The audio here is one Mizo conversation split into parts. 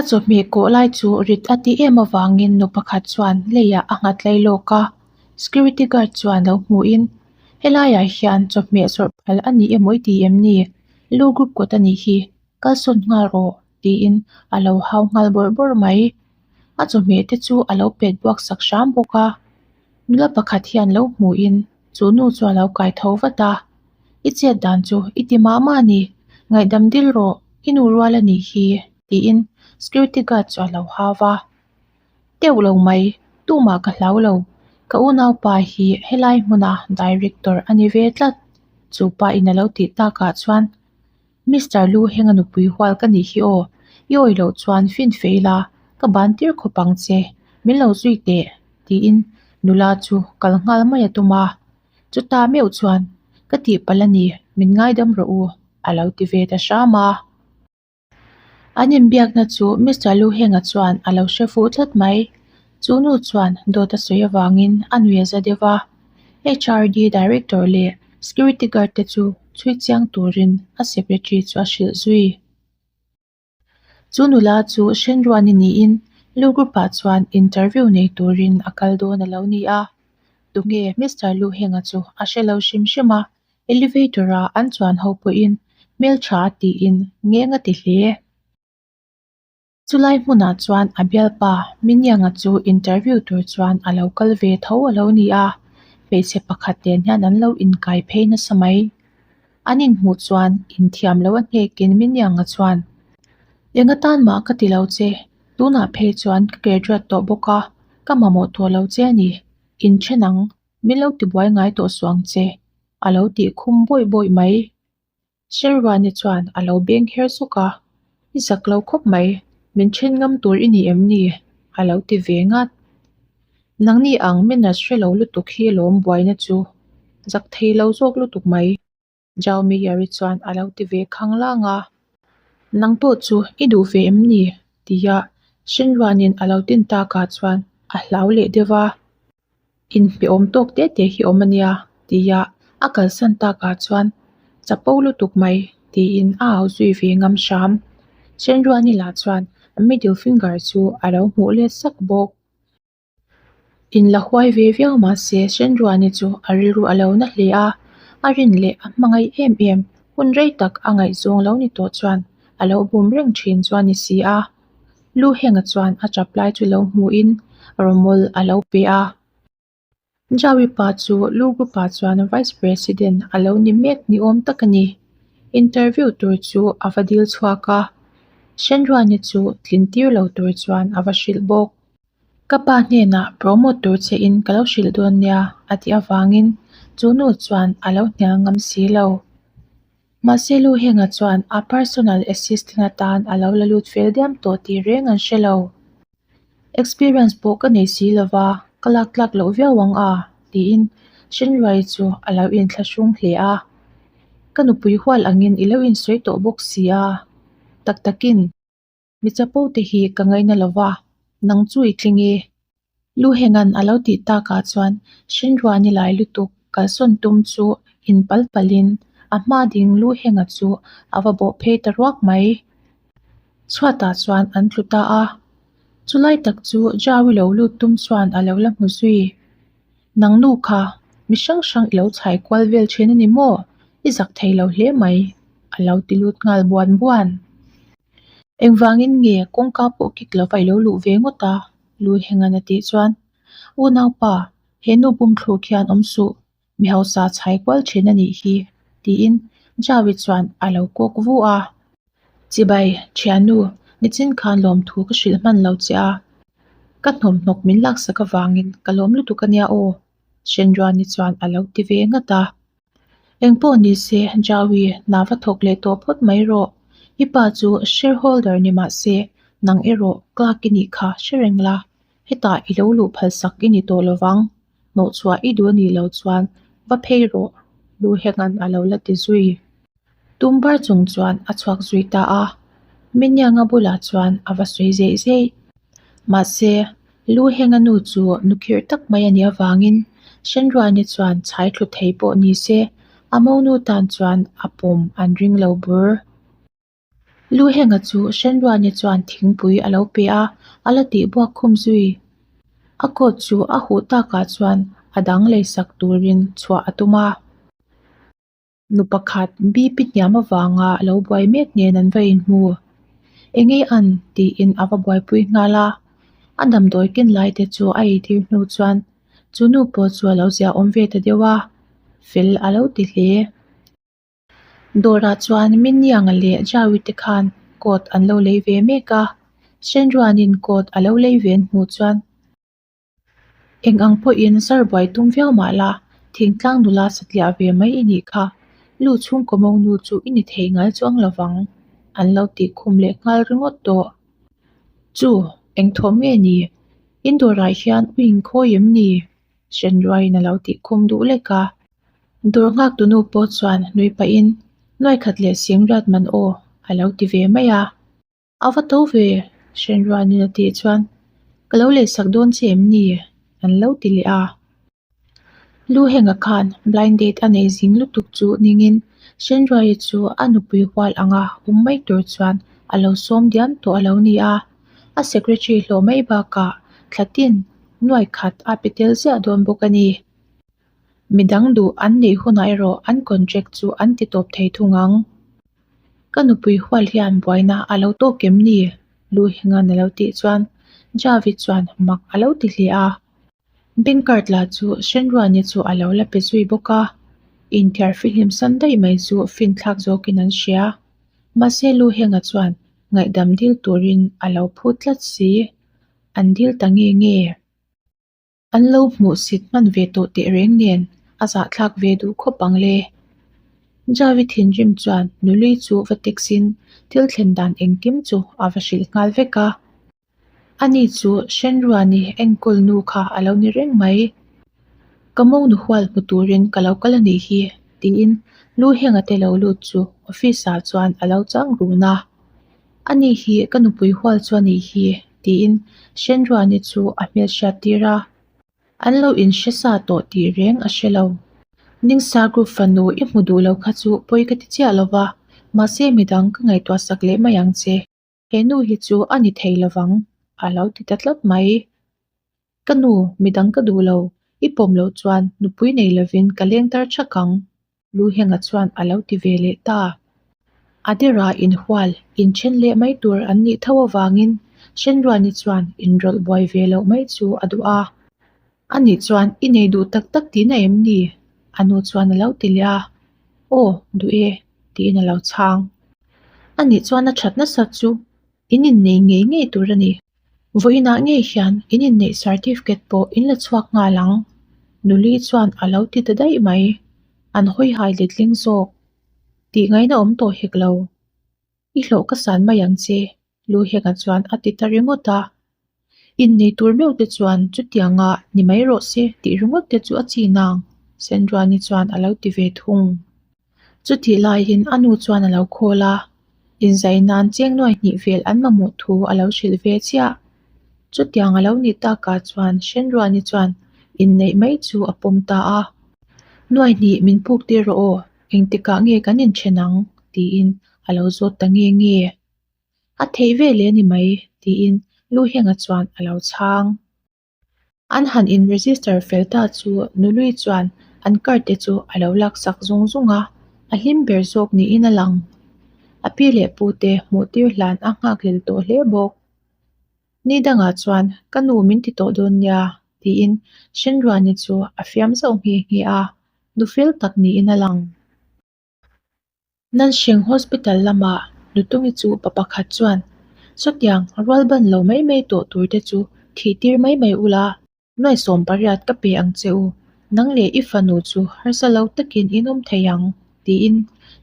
A chawhmeh kawh lai chu rit a tih em avangin nu pakhat chuan leiah a nghat lai lawk a, security guard chuan lo hmuhin helaiah hian chawhmeh zawrh phal a ni emaw i ti em ni? Lu group kawt a nih hi, kalsawn nghal rawh tiin a lo hau nghal bawrh bawrh mai. A chawhmeh te chu a lo pet buak sak hram bawk a, nula pakhat hian lo hmuhin chu nu chu a lo kai tho vat a, I chet dan chu i ti mah mah a ni, ngaihdam dil rawh, i nu rual a nih hi tiin security guard chu a lo hau va. Teuh lo mai, tumah ka hlau lo, ka unaupa hi helai hmuna director a ni ve tlat, chu pa in a lo tih takah chuan Mister Lu henga nupui hual ka nih hi aw, i awih loh chuan fin fei la, ka ban tir khawp ang che, min lo zui teh tiin nula chu kal nghal mai a tum a. Chuta meuh chuan ka tihpalh a ni, min ngaidam rawh u a lo ti ve ta hram a. An inbiakna chu Mister Luhenga chuan a lo hre fuh tlat mai. Chu nu chuan dawt a sawi avangin a nui a za deuh a. HRD Director leh Security Guard te chu chhui chiang turin a Secretary chu a hrilh zui. Chu nula chu Hrenruani niin Lu Group-ah chuan interview nei turin a kal dawn a lo ni a. Tunge Mister Luhenga chu a hre lo hrim hrim a, Elevator-a an chuan ho pawhin hmeltha tiin ngeng a ti hle. Chulai hmunah chuan a bialpa Minianga chu interview tur chuan a lo kal ve tho a lo ni a, hmeichhe pakhat nen hian an lo inkai phei nasa mai. An inhmuh chuan inthiam lo a hnekin Minianga chuan, Eng atan mah ka ti lo che, tunah phei chuan ka graduate tawh bawk a, ka mamawh tawh lo che a ni, inthen ang. Min lo tibuai ngai tawh suh ang che, a lo tih khum bawih bawih mai. Sherwani chuan a lo beng her sawk a, I zak lo khawp mai, min then ngam tur i ni em ni? a lo ti ve ngat. Nangni ang manners hre lo lutuk hi lawm buaina chu, zak thei lo zawk lutuk mai. Zhao Meier-i chuan a lo ti ve khang lang a. Nang pawh chu i duh ve em ni? tia Shenruanin a lo tin takah chuan a hlau leh deuh a. Inhmehawm tawk te te hi awm a nia tia a kalsan takah chuan chapo lutuk mai tiin a au zui ve ngam hram. Shenruani lah chuan a middle finger chu a lo hmuh let sak bawk. In la huai ve viau mahse Shenruani chu a rilru a lo na hle a, a rin leh a hmangaih em em hun rei tak a ngaihzawng lo ni tawh chuan a lo bum reng thin chu a ni si a. Lu Henga chuan a tap lai chu lo hmuhin rawmawl a lo pe a. Jaui pa chu Lu Group ah chuan Vice President a lo ni mek ni awm tak a ni. Interview tur chu a va dil chhuak a, Shenruani chu tlin tir lo tur chuan a va hrilh bawk. Ka pa hnenah promote tur che in ka lo hrilh dawn nia a tih avangin chu nu chuan a lo hnial ngam si lo. Mahse Lu Henga chuan a personal assistant atan a lo la lut fel diam tawh tih reng an hre lo. Experience pawh ka nei si lo va, ka lak tlak loh viau ang a, tiin Shenruai chu a lo inthlahrung hle a. Ka nupui hual angin i lo insawi tawh bawk si a, tak takin. Mi chapo te hi ka ngaina lo va, nang chu i tling e. Lu Henga'n a lo tih takah chuan Hrinruani lai lutuk kalsawn tum chu in pal palin a hma ding Lu Henga chu a va bawh phei ta ruak mai. Chhuatah chuan an tlu ta a, chulai tak chu Jaui lo lut tum chuan a lo la hmu zui. Nang nu kha, mi hrang hrang i lo chhai kual vel thin a ni maw? I zak thei lo hle mai, a lo ti lut nghal buan buan. Engvangin nge kawngka pawh kik lova i lo luh ve ngawt a? Lu Hengan a tih chuan, Unaupa, he nu bum thluk hian awm suh, mi hausa chhai kual thin a nih hi, tiin Jaui chuan a lo kawk vu a. Chibai, thiannu, nichin khan lawmthu ka hrilh hman lo che a, ka hnawmhnawk min laksak avangin ka lawm lutuk a nia aw, Shenruani chuan a lo ti ve ngat a. Engpawh ni se, Jaui, hna va thawk leh tawh phawt mai rawh. I pa chu shareholder ni mah se, nang erawh clerk i nih kha hre reng la, hetah i lo luh phalsak i ni tawh lovang. Hnawhchhuah i duh a nih loh chuan va phei rawh, Lu Heng-a'n a lo la ti zui. Tum bar chung chuan a chhuak zui ta a, Minianga bulah chuan a va sawi zeih zeih. Mahse, Lu Henga nu chu nu khirh tak mai a nih avangin Shenruani chuan chhai thlu thei pawh ni se, a monu tan chuan a pawm an ring lo bur. Luhenga chu Hrenruani chuan thingpui a lo pe a, a la tih buak khum zui. A coat chu a huh takah chuan a dang leisak turin chhuah a tum a. Nu pakhat BP hniam avanga lo buai mek nen an va inhmu. Engei an? tiin a va buaipui nghal a. A damdawi ken lai te chu a eitir hnu chuan chu nu pawh chu a lo ziahawm ve ta deuh a, fel a lo ti hle. Dawrah chuan Minnianga leh Jaui te khan coat an lo lei ve mek a, Shenruanin coat a lo lei ve an hmuh chuan Eng ang pawhin zar buai tum viau mah la, thingtlang nula satliah ve mai i nih kha, lu chhungkaw mawngnu chu i ni thei ngai chuang lo vang, an lo tih khum leh nghal ringawt tawh. Chu, eng thawm nge ni? In dawrah hian u inkhawi em ni? Hrenruaiin a lo tih khum duh lek a. Dawr nghak tunu pawh chuan nui pahin, Nuaikhat leh singriat man aw, a lo ti ve mai a. A va to ve, Hrenruanin a tih chuan, Ka lo lehsak dawn che em ni? an lo ti leh a. Luhenga khan blind date a nei zing lutuk chu ningin Hrenruaia chu a nupui hual anga awm mai tur chuan a lo sawm diam tawh a lo ni a. A secretary hlawh mai bakah thla tin nuai khat a pe tel ziah dawn bawk a ni. Midang duh an neih hunah erawh an contract chu an ti tawp thei thung ang. Ka nupui hual hian buaina a lo tawk em ni? Luhinga'n a lo tih chuan Javi chuan mak a lo ti hle a. Bank card lah chu Hrenruani chu a lo la pe zui bawk a. Inthiar fihlim san daih mai chu finthlak zawkin an hria. Mahse Luhenga chuan ngaihdam dil turin a lo phut tlat si. An dil ta nge nge? An lo hmuh sit hman ve tawh teh reng nen a zahthlak ve duh khawp ang le. Javi thinrim chuan nuli chu va text-in thil thlen dan engkim chu a va hrilh nghal vek a. Ani chu Hrenruani enkawl nu kha a lo ni reng mai. Ka mawngnu hual hmu turin ka lo kal a nih hi tiin Luhenga te lo lut chu office-ah chuan a lo chang run a. Ani hi ka nupui hual chu a nih hi, tiin Hrenruani chu a hmel hriat tir a. An lo inhre sa tawh tih reng a hre lo. Ningsa group fanu i hmu duh lo kha chu pawi ka ti chiah lo va, mahse midang ka ngaihtuah sak leh mai ang che. He nu hi chu a ni thei lo vang, a lo ti ta tlat mai. Ka nu, midang ka duh lo, i pawm loh chuan nupui nei lovin ka leng tar thak ang, Luhenga chuan a lo ti ve leh ta. Adera inhual, inthen leh mai tur an nih tho avangin Hrenruani chuan inrawlh buai ve loh mai chu a duh a. Ani chuan i nei duh tak tak tihna em ni? A nu chuan a lo ti leh a. Aw, duh e, tiin a lo chhang. Ani chuan a that nasat chu in innei ngei ngei tur a ni. Vawiinah ngei hian in inneih certificate pawh in la chhuak nghal ang. Nuli chuan a lo ti ta daih mai. An hawi hai letling zawk. Tih ngaihna awm tawh hek lo. I hlawh ka san mai ang che, Luhenga chuan a ti ta ringawt a. Innei tur meuh te chuan chutianga ni mai rawh se tih ringawt te chu a chin ang, Sendruani chuan a lo ti ve thung. Chutih laiin a nu chuan a lo khawl a, inzai nan cheng nuai hnih vel an mamawh thu a lo hrilh ve chiah. Chutiang a lo nih takah chuan Hrenruani chuan inneih mai chu a pawm ta a. Nuai hnih min puk tir rawh aw, engtikah nge kan inthen ang? tiin a lo zawt ta nge nge. A theih ve leh a ni mai, tiin Luhenga chuan a lo chhang. An han in register fel ta chu Nului chuan an card te chu a lo laksak zung zung a, a hlim ber zawk niin a lang. A pi leh pu te hmuh tir hlan a nghakhlel tawh hle bawk. Ni dangah chuan ka nu min ti tawh dawn nia tiin Hrenruani chu a fiam zauh nghe nghe a, nu fel tak niin a lang. Nansheng Hospital lamah Nutungi chu pa pakhat chuan, Sawtiang, rual ban lo mai mai tawh tur te chu thih tir mai mai ula, nuai 18 ka pe ang che u, nang leh i fanu chu harsa lo takin in awm thei ang, tiin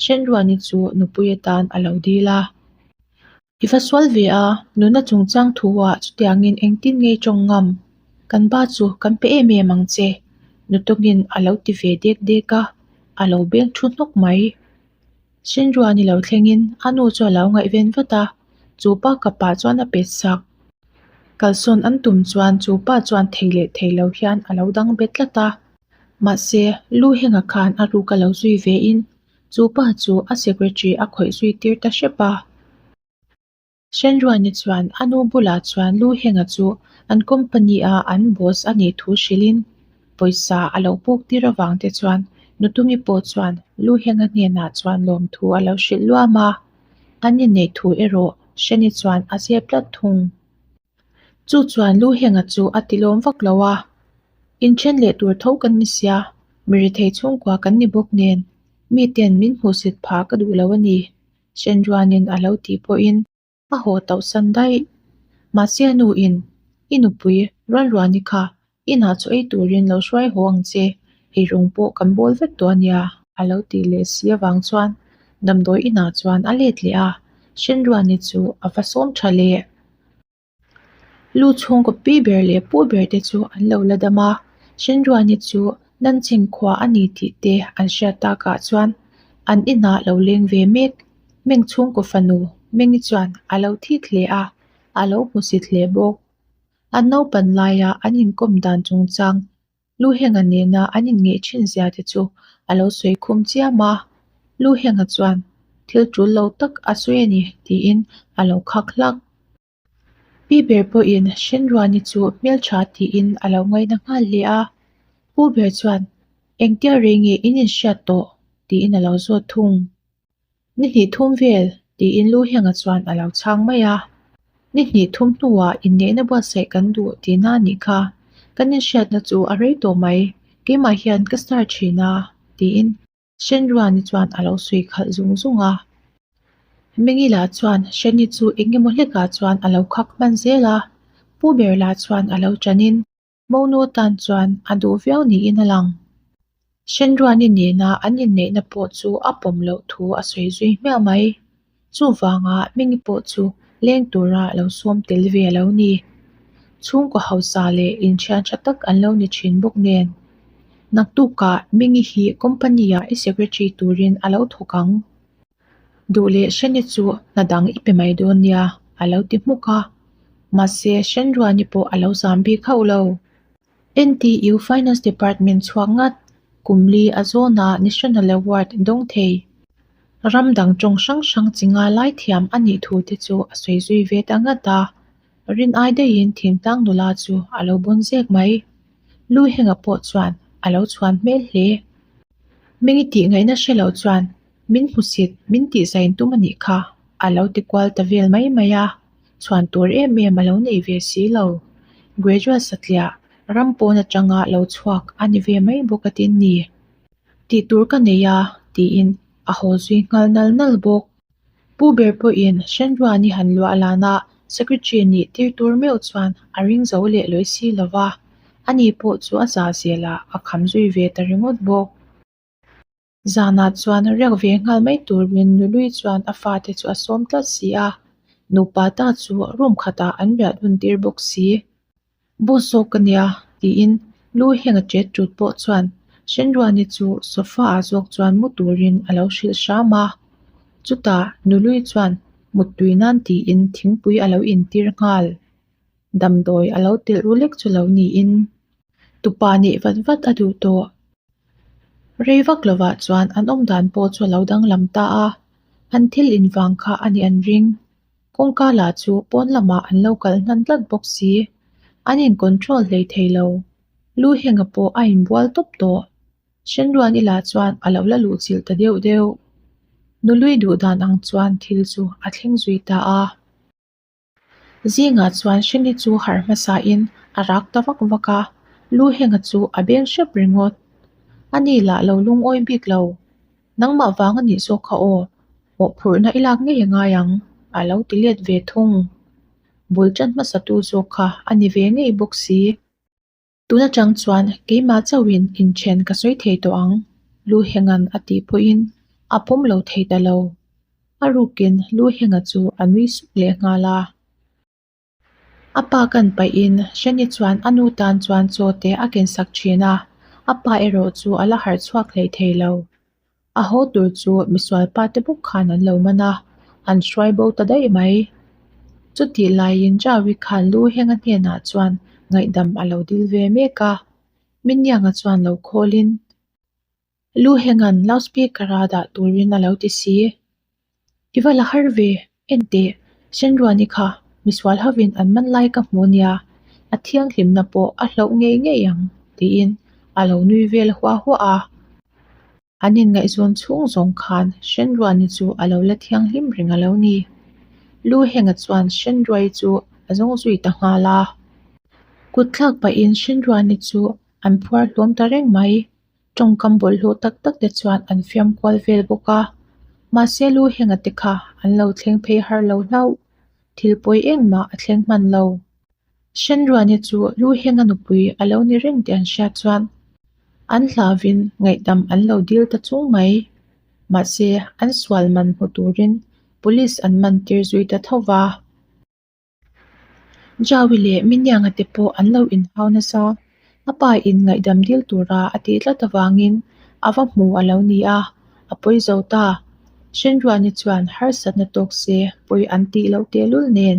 Hrenruani chu nupui atan a lo dil a. I va sual ve a, nuna chungchang thu-ah chutiangin engtin ngei tawng ngam? Kan ba chu kan pe em em ang che, nutawngin a lo ti ve dek dek a, a lo beng thu hnawk mai. Hrinruani lo thlengin a nu chu a lo ngaihven vat a, chu pa ka pa chuan a pet sak. Kalsawn an tum chuan chu pa chuan thei leh thei lo hian a lo dang bet tlat a, mahse lu henga khan a ruk a lo zui vein chu pa chu a secretary a khawih zui tir ta hrep a. Shenruani chuan a nu bulah chuan Lu Henga chu an company a an boss a nih thu hrilhin pawisa a lo puk tir avang te chuan Nutumi pawh chuan Lu Henga hnenah chuan lawmthu a lo hrilh luam a, an inneih thu erawh Sheni chuan a zep tlat thung. Chu chuan Lu Henga chu a ti lawm vak lo a, Inthen leh tur tho kan ni sia, mi rethei chhungkua kan ni bawk nen, miten min hmuhsit phah ka duh lo a ni, Shenruanin a lo tih pawhin a haw tauhsan daih. Mahse a nuin, I nupui, Ruanruani kha inah chaw ei turin lo hruai haw ang che, eirawng pawh kan bawl vek tawh a nia, a lo tih leh si avang chuan damdawi inah chuan a let leh a, Shenruani chu a va sawm tha leh. Lu chhungkaw pi ber leh pu ber te chu an lo la dam a, Shenruani chu Nanching khua a ni tih te an hriat takah chuan an inah lo leng ve mek. Meng chhungkaw fanu Mengi chuan a lo thik hle a, a lo hmusit hle bawk. An naupan laia an inkawm dan chungchang Luhenga nena an inngeih thin zia te chu a lo sawi khum chiam a, Luhenga chuan thil tul lo tak a sawi a ni tiin a lo khak hlak. Pi ber pawhin Hrenruani chu hmeltha tiin a lo ngaina nghal hle a, Pu ber chuan engtia rei nge in inhriat tawh tiin a lo zawt thung. Ni hnih thum vel tiin Luhenga chuan a lo chhang mai a. Ni hnih thum hnuah inneihna buatsaih kan duh tihna a nih kha. Kan inhriatna chu a rei tawh mai, keimah hian ka star thin a tiin Shenruani chuan a lo sawi khalh zung zung a. Mengila chuan Sheni chu eng emaw hlekah chuan a lo khak hman zel a, Pu ber lah chuan a lo ṭanin Monu tan chuan a duh viau niin a lang. Shenruani nena an inneihna pawh chu a pawm loh thu a sawi zui hmiah mai. Chuvanga Hmingi pawh chu leng tura lo sawm tel ve a lo ni. Chhungkaw hausa leh inthian tha tak an lo ni thin bawk nen. Naktukah Hmingi hi company-ah i secretary turin a lo thawk ang. Duh leh Hreni chu hna dang i pe mai dawn nia a lo ti hmuk a. Mahse Hrenruani pawh a lo zam bik hauh lo. NTU Finance Department chhuak ngat, kum li a zawnah National Award dawng thei. Ram dang tawng hrang hrang chi nga lai thiam a nih thu te chu a sawi zui ve ta ngat a. Rin ai daihin thingtlang nula chu a lo bawn zek mai. Lu Henga pawh chuan a lo chhuan hmel hle. Mingi tih ngaihna hre lo chuan min hmusit min tih zain tum a nih kha a lo ti kual ta vel mai mai a, chhuan tur em em a lo nei ve si lo. Graduate satliah ram pawn atanga lo chhuak a ni ve mai bawk a tin ni. Tih tur ka nei a tiin a haw zui nghal nal nal bawk. Pu ber pawhin Hrenruani han luah lana Secretary nih tir tur meuh chuan a ring zo leh lawi si lo va, ani pawh chu a za zelah a kham zui ve ta ringawt bawk. Zanah chuan riak ve nghal mai turin Nului chuan a fate chu a sawm tlat si a, nupa ta chu room khatah an riah dun tir bawk si. Boss zawk ka nia tiin lu heng a ṭet ṭut pawh chuan Hrenruani chu sofa ah zawk chuan mu turin a lo hrilh hram a. Chutah Nului chuan muttui nan tiin thingpui a lo intir nghal. Damdawi a lo telh ru lek chu lo niin tupa nih vat vat a duh tawh. Rei vak lovah chuan an awmdan pawh chu a lo danglam ta a, an thil invang kha a nih an ring. Kawngka lah chu pawn lamah an lo kal hnan tlat bawk si. An in control hlei thei lo. Lu Henga pawh a inbual tawp tawh. Hrenruani lah chuan a lo la luh chilh ta deuh deuh. Nului duh dan ang chuan thil chu a thleng zui ta a. Zingah chuan Hreni chu harh hmasain a rak ta vak vak a, Lu Henga chu a beng hrep ringawt. Ani lah lo lungawi bik lo. Nangmah vang a nih zawk kha aw, mawhphurhna i lak ngei a ngai ang, a lo ti let ve thung. Bul tan hmasatu zawk kha a ni ve ngei bawk si. Tun atang chuan keimah chauhin inthen ka sawi thei tawh ang, Lu Henga'n a tih pawhin a pawm lo thei ta lo. A rukin Lu Henga chu a nui suk leh nghal a. A pa kan pahin Shani chuan a nu tan chuan chaw te a kensak thin a, a pa erawh chu a la harh chhuak hlei thei lo. A haw tur chu misual pa te bawk khan an lo man a, an hruai bo ta daih mai. Chutih laiin Jaui khan lu Henga hnenah chuan ngaihdam a lo dil ve mek a, Minnianga chuan lo khawlin Lu Henga'n loudspeaker-a dah turin a lo ti si. I va la har ve, en teh, Shenruani kha misual hovin an man lai ka hmu nia, a thianghlimna pawh a hloh ngei ngei ang, tiin a lo nui vel huah huah a. An inngaihzawn chhung zawng khan Shenruani chu a lo la thianghlim reng a lo ni. Lu Henga chuan Shenruai chu a zawng zui ta nghal a. Kut thlak pahin Shenruani chu an phuar hlawm ta reng mai. Tawngkam bawlhhlawh tak tak te chuan an fiam kual vel bawk a. Mahse Lu Henga te kha an lo thleng phei har lo hlauh. Thil pawi engmah a thleng hman lo. Shenruani chu Lu Henga nupui a lo ni reng tih an hriat chuan an hlauvin ngaihdam an lo dil ta chung mai. Mahse an sual man hmu turin police an man tir zui ta tho va. Jaui leh Minianga te pawh an lo inhau nasa. A pa in ngaihdam dil tura a tih tlat avangin a va hmu a lo ni a, a pawi zo ta. Shenruani chuan harsatna tawk se pawi an tih loh tehlul nen.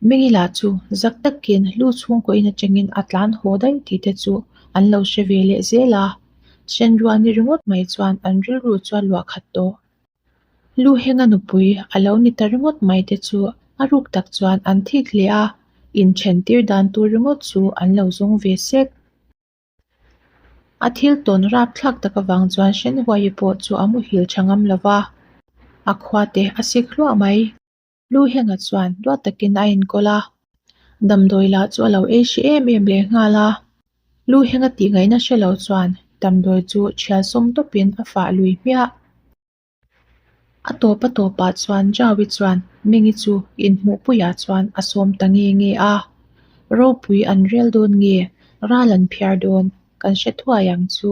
Mengila chu zak takin lu chhungkaw in atangin a tlan haw daih tih te chu an lo hre ve leh zel a. Shenruani ringawt mai chuan an rilru chu a luah khat tawh. Lu Henga nupui a lo ni ta ringawt mai te chu a ruk tak chuan an thik hle a, inthen tir dan tur ringawt chu an lo zawng ve sek. A thil tawn rapthlak tak avang chuan Hrenhuaii pawh chu a muhil tha ngam lo va, a khua te a sik hluah mai. Lu Henga chuan duat takin a enkawl a, damdawi lah chu a lo ei hre em em leh nghal a. Lu Henga tih ngaihna hre lo chuan damdawi chu thial sawm tawpin a fah lui hmiah. A tawp a tawpah chuan Jaui chuan Mengi chu inhmuhpuiah chuan a sawm ta nge nge a, Ropui an rel dawn nge, ral an phiar dawn, kan hre thuai ang chu.